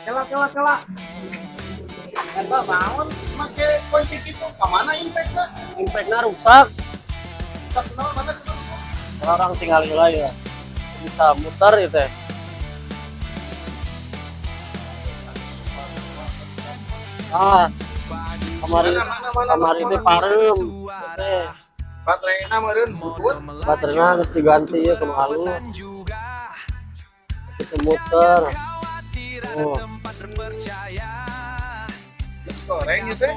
Kela, kela, kela. Eta naon make kunci kitu? Ka mana impactna? Impactnya rusak. Tak kenal mana kenal. Orang tinggal lah ya. Bisa muter itu ya. Ah, kamari Mana mana mana. Kamari teh parem. Teh Baterainya meureun butut. Baterainya harus diganti ya ke halus. Itu muter. Oh, Geus goreng gitu teh.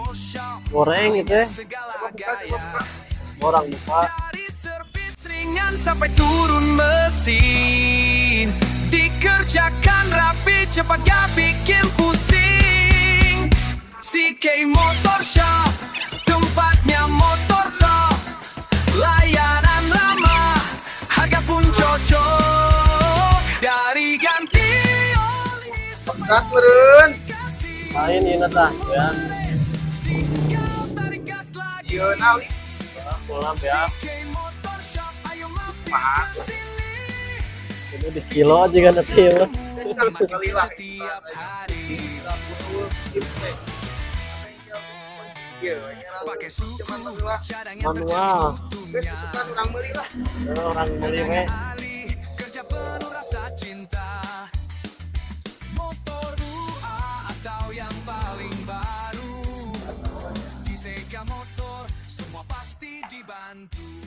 Goreng itu ya. Coba buka, coba buka. Orang buka. Dari servis ringan sampai turun mesin, dikerjakan rapi, cepat, gak bikin pusing. CK Motor Shop, tempatnya motor top. Layanan ramah, harga pun cocok. Dari ganti oli Pekat meureun. Lain ini tah ya. tinggal tarik gas lagi. Ieu nali. Pulang ya. CK Motor Shop, ayo mampir Mahal. ke sini. Ini di kilo aja kan nanti ya. Kali lah. Tiap hari. Iya, Pakai suku cuman lah. cadang yang Manual. Geus susukan urang meuli lah. Orang beli we. Ali, kerja penuh rasa cinta. Motor UA atau yang paling baru, di CK Motor semua pasti dibantu.